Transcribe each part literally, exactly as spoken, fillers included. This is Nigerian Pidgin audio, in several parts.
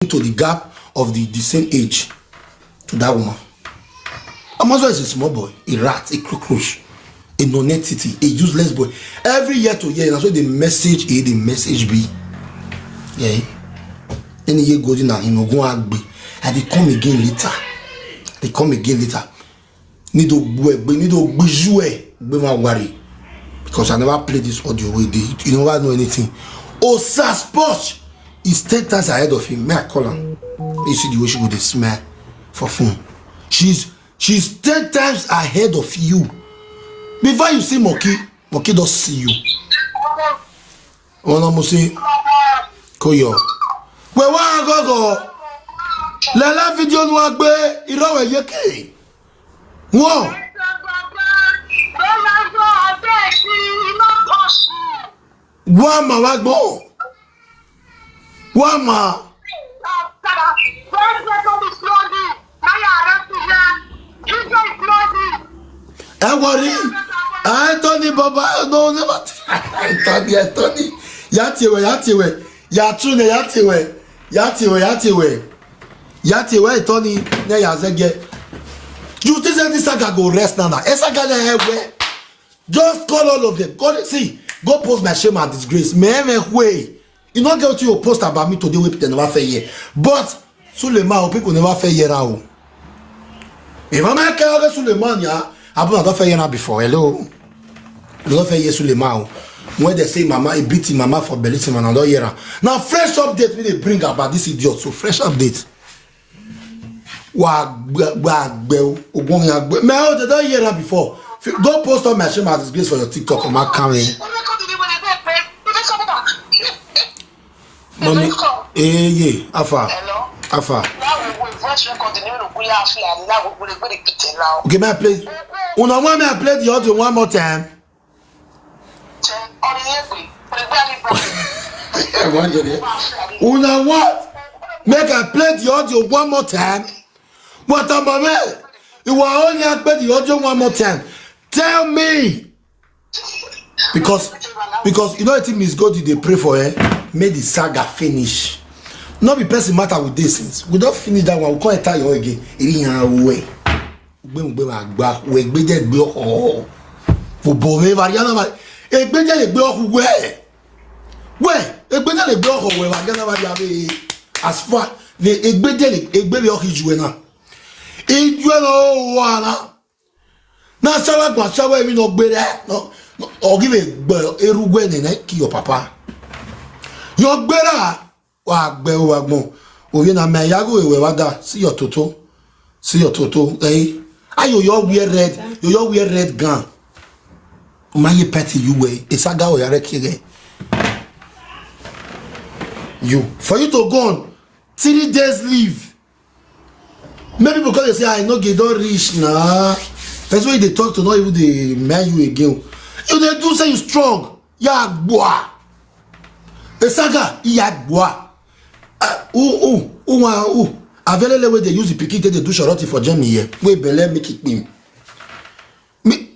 into the gap of the the same age to that woman. Amazo is a small boy, a rat, a cockroach, a non-entity, a useless boy. Every year to year, that's why they message A, they message B. Yeah. Any year go in and him go agbe. And they come again later. They come again later. Need to gbe, need to gbe, gbe ma worry. Because I never play this audio with you. You never know anything. Osas Posh is ten times ahead of him. May I call her? You see the way she go dey smell for phone. She's she's ten times ahead of you. Before you see Monkey, Monkey don't see you. Wọn lọ mú sí kó yọ. Wẹ̀ wá gọ́gọ́. Lẹ́lá fídíò ni wọ́n gbé irọ́ wẹ̀ yékè. Wọ́n wọ́n mà wá gbọ́. Wọ́n mà. Ẹ wọrí. Anthony Baba, no, never. Anthony, Anthony. Yatiwe, Yatiwe. Yatrune, Yatiwe. Yatiwe, Yatiwe. Yatiwe, Anthony, ne Yazege. You think say this saga go rest now? Now, e saga na ewe. Just call all of them. Go see. Go post my shame and disgrace. Me me way. You no get what you post about me today. Wey people never fair here. But Suleiman, people never fair here now. If I'm a Suleiman, yeah, I don't fair here now before. Hello. Love for Yesu le ma o. When they say mama, he beat him mama for belly, him and another year. Now fresh update we dey bring about this idiot. So fresh update. Wa gbe wa gbe o. Ogun ya gbe. Me o, they don hear am before. Fi- Go post on my shame and disgrace for your TikTok on my camera. Mommy, eh, yeah, Afa, Hello? Afa. Now we will voice record in Europe. We are flying. Now we will repeat it now. Okay, may I play? Una want me I play the audio one more time? Una want make I play the audio one more time? But I'm aware. You are only I play the audio one more time. Tell me. Because because you know what Miss God dey pray for, eh? Make the saga finish. No be person matter with this things. We don't finish that one. We can't tell you again. Iriyan we. Gbe gbe ma gba. We gbe je gbe o. Wo bo me variana ma. E gbe je le gbe o we. We, e gbe je le gbe o we variana ma ya be. As far the e gbe je le e gbe le o hiju na. Iju na o wa na. Na sawa gba sawa emi no gbere. No. Ogi be gbe erugwe ne ne ki your papa. Your gbera. Wa gbe wa gbon. Oye na me ya go ewe wa da. See your toto. See your toto. Eh? Ayo, you wear red. You wear red gown. Umaye petty you wear. Isaga o yare kire. You. For you to go on three days leave. Many people come dey say I no get don reach na. Person wey dey talk to not even dey mind you again. You dey do say you strong. Ya gbua. Esaga ya gbua. Uh, who who who wan who? Avelele wey dey use the pikin take dey do shorty for Germany here. Wey belle make it pim. Me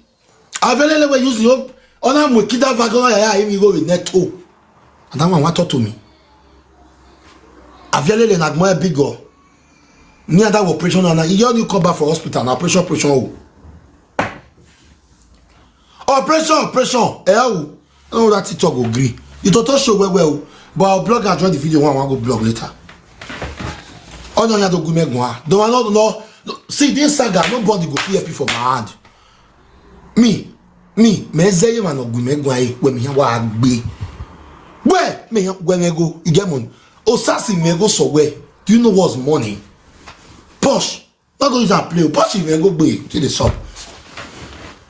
Avelele wey use the whole ona mwe kida vago ya ya imi go with neto. And that one wan talk to me. Avelele na gmo big girl. Near that operation and you only come back for hospital na operation operation o. Operation operation eh o. I don't know that TikTok go gree. You to show well well, but I'll blog and join the video one I go blog later. Oh no, you have to go make one. Don't no no. See this saga, nobody go fear people for my hand. Me, me, me say you man go make one when me wa gbe. Where me when me go, you get money. Osasi me go so where? Do you know what's money? Posh, not going to play. Posh me go gbe to the shop.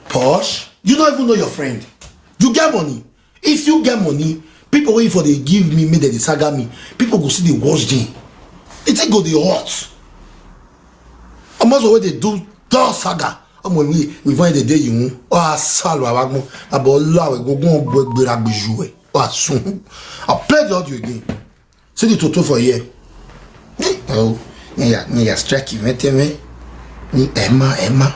Posh, you don't even know your friend. You get money. If you get money, people wey for dey give me, make dem dey saga me. People go see the worst thing. It go dey hot. Almost always they do the saga. Ọmọ ìwé ìfọ̀n èdè dé yìí ń ọ àṣàlù àwágbọ́n àbọ̀ ọlọ́ àwẹ̀ gbogbo ọ̀gbọ́n gbéra gbèjú ẹ̀ ọ àsùn. I play the audio again. See the toto for here. Oh, yeah, yeah, strike you, man. Ni Emma, Emma.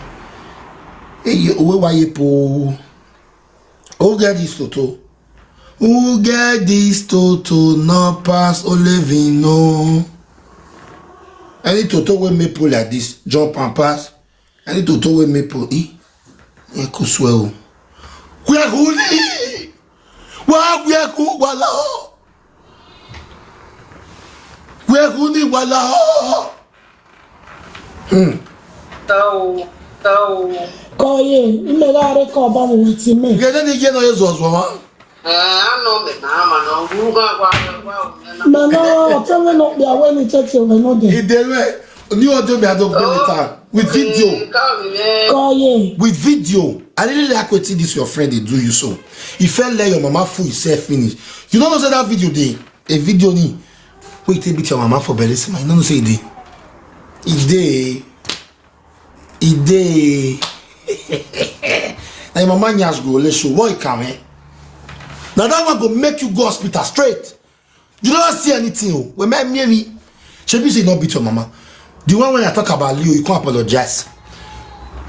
Hey, you, where were you, po? Who get this toto? Who get this toto? No pass Olevino. Any toto wey make pole like this, jump and pass. Any toto wey make pole, eh? Yeah, go swell. Where who ni? Wa where who wala? Where who ni wala? Hmm. Tao, tao. Koye, imegare ko ba mu witi me. Gede ni ye no ye zo zo wa. Eh, ano me na ma no gu ga kwa kwa. Mana, tell me no be away ni church of no day. Idere, new audio me I don play later with video. Koye. With video. I really like wetin this your friend dey do you so. He fell let your mama fool himself finish. You don't know say that video dey. A video ni. Wait, take beat your mama for belle, see, you don't know say e dey. E dey. E dey. Na your mama nyash go let show. What you come, eh? Now that one go make you go hospital straight. You don't see anything. Oh. When me, me, me. Shebi say you not beat your mama. The one when I talk about Leo, you can't apologize.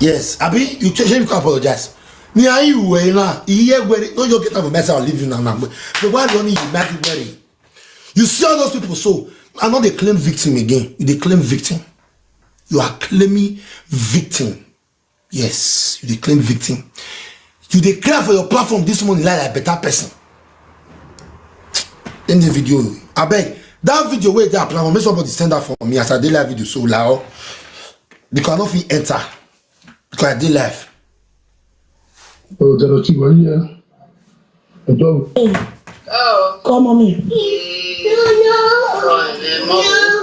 Yes, Abi, you ch- you can't apologize. Me and you were now. You hear where no you get up for mess. I'll leave you now. Now, but but why don't you imagine where? You see all those people. So I know they claim victim again. You they claim victim. You are claiming victim. Yes, you dey claim victim. You dey cry for your platform this morning like a better person. In the video, I beg that video where they are platform, make somebody stand up for me as I dey live video so loud because I no fit enter because I dey live. Oh, Dorothy, were you here? Hello. Oh. Call mommy.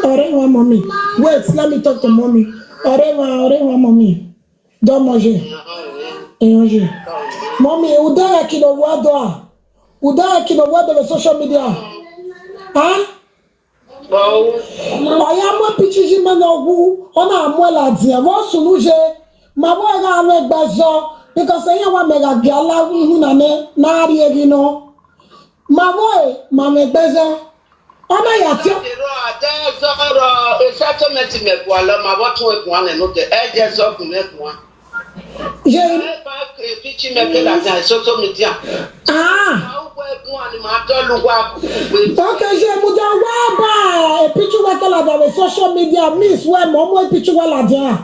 Ọ̀rẹ́ wa mommy. Wait, let me talk to mommy. Ọ̀rẹ́ wa, ọ̀rẹ́ wa mommy. Don't manger. Enjoy. Mommy, udara kino wado. Udara kino wado the social media. Huh? Oya mo pichichi mana ogu ona amuela dia wo sunuje. Ma wo ga ame gbazo because eye wa mega giala ihu na me na ari egi no. Ma wo e ma me gbazo. Ona ya ti. Ero ade zoro e settlement me kwa lo ma wo tun e kwa ne no de e je so kun me kwa. Je e ba e pichi me ke la na social media. Ah. Ma wo e kwa ni ma to lu kwa ku pe. Okay, je mu da wa ba e pichi wa ke la da social media miss we mo mo e pichi wa la da.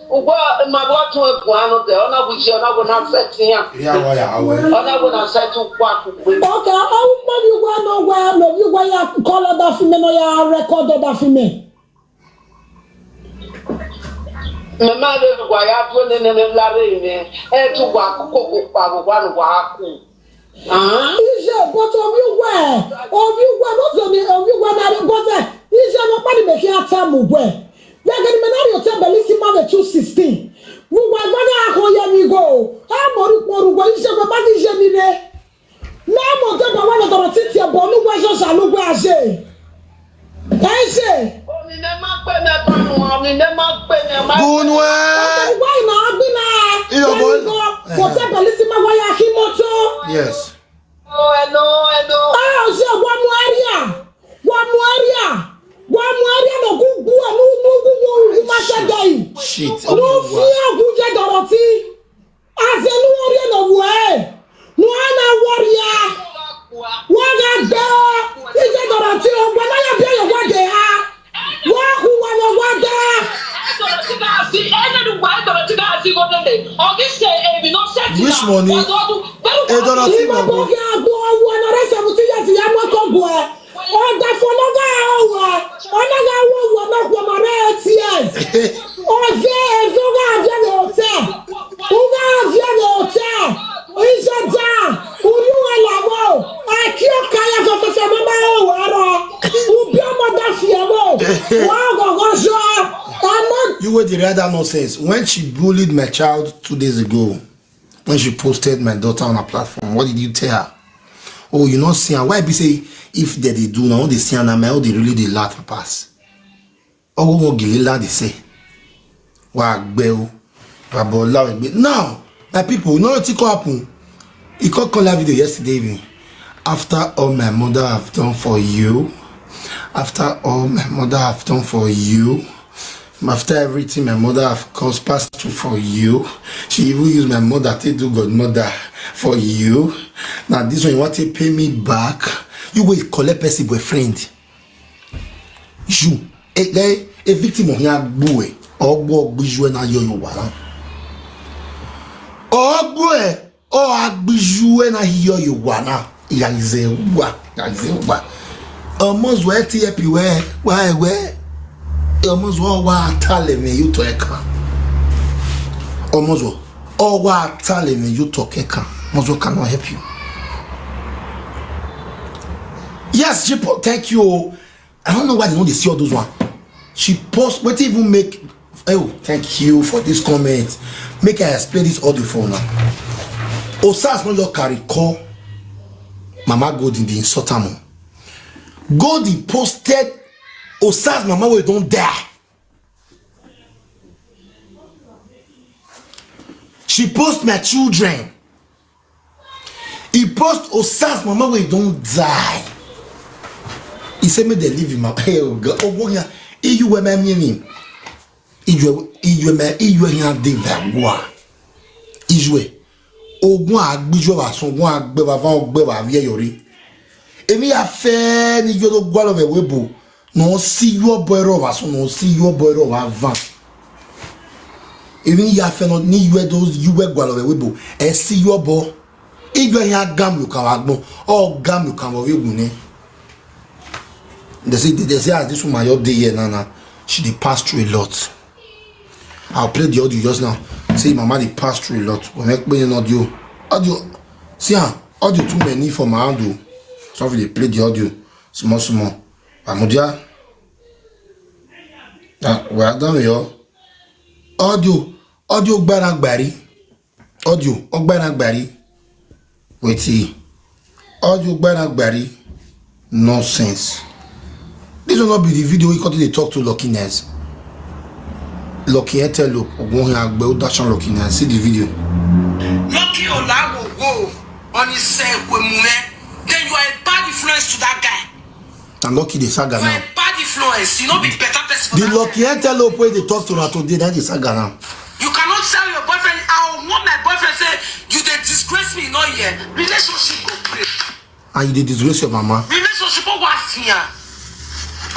Ugbo ma bo tun ekun anu te ona bu si ona go na set yan. Ya wa ya awe. Ona go na set kwa ku pe. Okay, how many you go no go no you go ya call that for me no ya record that for me. Me ma le kwa ya tu ne ne ne la re me. E tu kwa ku ko ko pa bo kwa no kwa ku. Ije but obiugwe obiugwe n'ụzọ na obiugwe narị but ije n'ọkpari meke ata mugwe ya gani menari ote belisi mame two sixteen mugwe gbada ahụ ya n'igo amori kpọrọ ugwe ije gwe gbada ije nire na mo de ba wa dọrọ titi ebo n'ugwe joja n'ugwe aje. Eze. Omi ne ma pe me panu, omi ne ma pe me ma. Gunwe. Why na agbina? Iyo boy. Ko te belisi ma wa ya ki moto. Yes. Oh, hello, hello. Ah, oje wa mu area. Wa mu area. Wa mu area no gugu anu nu gugu ma se dai. Shit. No fi agu je Dorothy. Azenu ori na wo e. No ana warrior. Wa ga gbe. Ije Dorothy o gbe na ya bi ya wa de ha. Wa ku wa na wa da. Which money? E Dorothy. Ima mo ga gbo wo na re seventy years ya mo ko gbo e. Ọ̀dà fọlọ́gà ọ̀wà, ọ̀nàgà wọ̀wọ̀ náà kò mọ̀ rẹ̀ tiẹ̀. Ọ̀jẹ̀ ẹ̀zọ́gà àjẹmẹ̀ ọ̀tẹ̀, ọ̀gá àjẹmẹ̀ ọ̀tẹ̀, ìjọba, olúwa làwọ̀, àkí ọ̀ka yàtọ̀ tẹ̀tẹ̀ mọ́ bá ọ̀wà rọ̀, òbí ọmọ dá fi ẹ̀ mọ́, wọ́n gọ̀gọ́ sọ, ọmọ. You wey dey write that nonsense when she bullied my child two days ago. When she posted my daughter on her platform, what did you tell her? Oh, you not see her. Why be say if they dey do now, they see her now, my own they really dey laugh and pass. Oh, what Gilila they say? Wa gbeo, babola egbe. Now, my people, you know what it happen? He called call that video yesterday evening. After all my mother have done for you, after all my mother have done for you, after everything my mother have caused passed through for you, she even use my mother to do godmother for you. Now this one you want to pay me back? You will collect person boyfriend. you. A, a, a victim of here, boy. Or boy, you and your, your one. Or boy, or I be you and I hear you one. Yayizewa, Yayizewa. Ọmọ zuwa ti epi we, wa we. Ọmọ zuwa wa tale me you to eka. Ọmọ zuwa, o wa tale me you to eka. Ọmọ zuwa cannot help you. Yes, Jipo, thank you. I don't know why they don't dey see all those one. She post, wetin even make, oh, thank you for this comment. Make I explain this audio for una. Osas no just carry call Mama Golden dey insult am o. Golden posted Osas mama wey don die. She post my children. He post Osas mama wey don die. He say make dem leave him. Hey, oh God, oh God, yeah. Iyu we me mi mi. Iyu, iyu me, iyu he a de va gua. Iyu. Ogun agbiju wa sun, ogun agbe wa van, ogbe wa vie yori. Emi ya fe ni yo do gwa lo ve webo. No si yo boy ro wa sun, no si yo boy ro wa van. Even ya fe no ni you do you we gwa lo we bo. E si yo bo. Igwe ya gam you ka wa gbon. O gam you ka wa we gun ni. They say, they say as this woman your day here now, now, she dey pass through a lot. I'll play the audio just now. Say mama dey pass through a lot. We make play an audio. Audio. See, ah, audio too many for my hand o. So we dey play the audio small small. Amudia. Ah, well done, yo. Audio, audio gbara gbari. Audio, ogbara gbari. Wait, see. Audio gbara gbari. Nonsense. This will not be the video we continue to talk to Lucky Ness. Lucky Etelope, Ogun Agbe, Odashan Lucky Ness. See the video. Lucky Olawowo on his self with Mume. Then you are a bad influence to that guy. And Lucky the saga now. You are a bad influence. You no be better person for The that Lucky guy. Etelope wey dey talk to una today, that is saga now. You cannot tell your boyfriend, I want my boyfriend say, you dey disgrace me, no here. Relationship go break. And you dey disgrace your mama. Relationship, oh, what fear?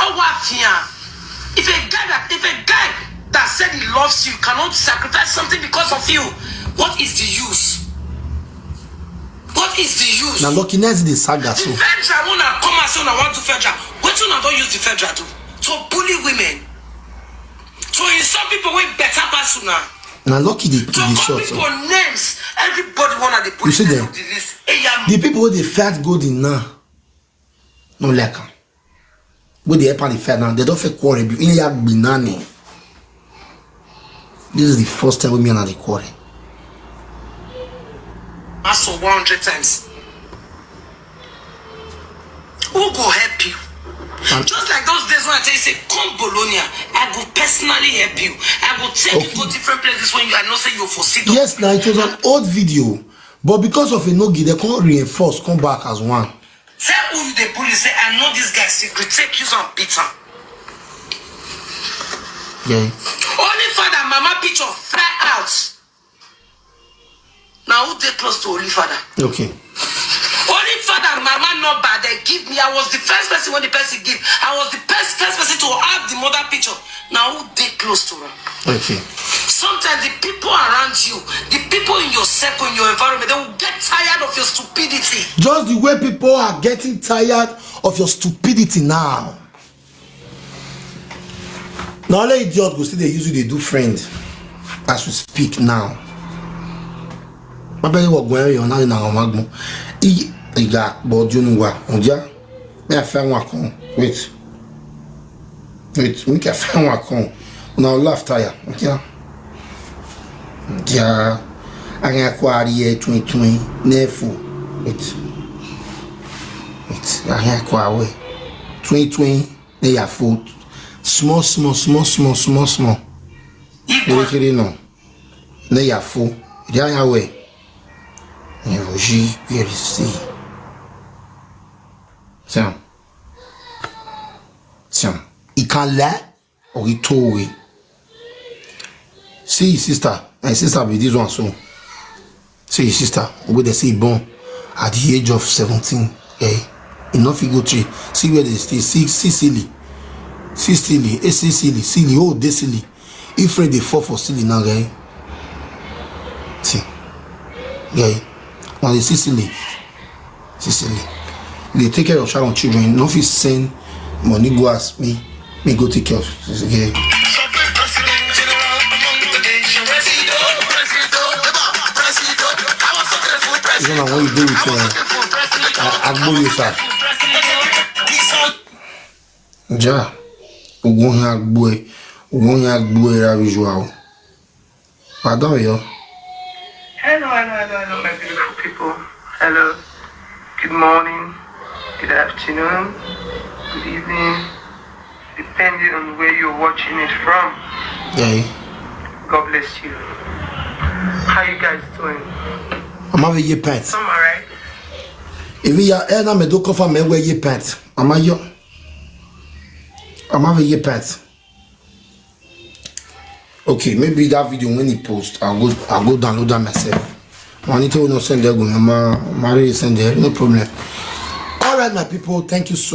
Oh, what fear? If a guy that, if a guy that said he loves you cannot sacrifice something because of you, what is the use? What is the use? Now, Lucky Ness the saga, so. The federal, when I come and say I want to federal, what una don use the federal do? To bully women. To insult people wey better pass una. Now, Lucky the, the short. To call people names, everybody wanna dey put them on the list. Hey, yeah. The people wey dey fight Golden now, no like am. Wey dey help am dey fight now, they don fit quarrel. Be in ya be nani. This is the first time wey me and her dey quarrel. Ask for one hundred times. Who go help you? Just like those days when I tell you, say, come Bologna, I go personally help you. I go take you go different places when you, I know say you foresee them. Yes, now it was an old video, but because of Enogi, they can't reinforce, come back as one. Tell who you dey bully, say, I know this guy secret, take use and beat am. Yeah. Only father, mama picture fly out. Now who dey close to Holy Father? Okay. Holy Father, mama number they give me. I was the first person when the person give. I was the first, first person to have the mother picture. Now who dey close to her? Okay. Sometimes the people around you, the people in your circle, in your environment, they will get tired of your stupidity. Just the way people are getting tired of your stupidity now. Na only idiot go still dey use you dey do friend as we speak now. Mabele wo gwen yo na na wa gbon. I, I ga bo junu wa. Onja. Me a fa wa kon. Wait. Wait, me ka fa wa kon. Now laugh tire. Okay. Yeah. Anya kwa ri e twin twin. Nefu. Wait. Wait. Anya kwa we. Twin twin. They are food. Small, small, small, small, small, small. Equal. They are full. They are away. And you see, where is see? Sam. Sam. He can't lie or he told we. See his sister. My sister be this one so. See his sister, wey they say born at the age of seventeen. Eh? He no fit go three. See where they stay. See, see silly. See silly, eh, see silly, silly, oh, dey silly. If rain dey fall for silly now, guy. See, guy, now dey see silly, see silly. You dey take care of child children, you no fit send money go ask me, me go take care of, guy. You know when you do with uh, Agboyo, sir. Ja, ogun ya gbo e, ogun ya gbo e ra visual. Pardon yo. Hello, hello, hello, hello, my beautiful people. Hello. Good morning, good afternoon, good evening, depending on where you're watching it from. Yeah. God bless you. How you guys doing? I'm having ye pants. Some alright. If you are eh, na me do confirm me wear ye pants. I'm a yo. I'm having ye pants. Okay, maybe that video when he post, I'll go I'll go download that myself. When you tell no send there, go my marry send there, no problem. All right, my people, thank you so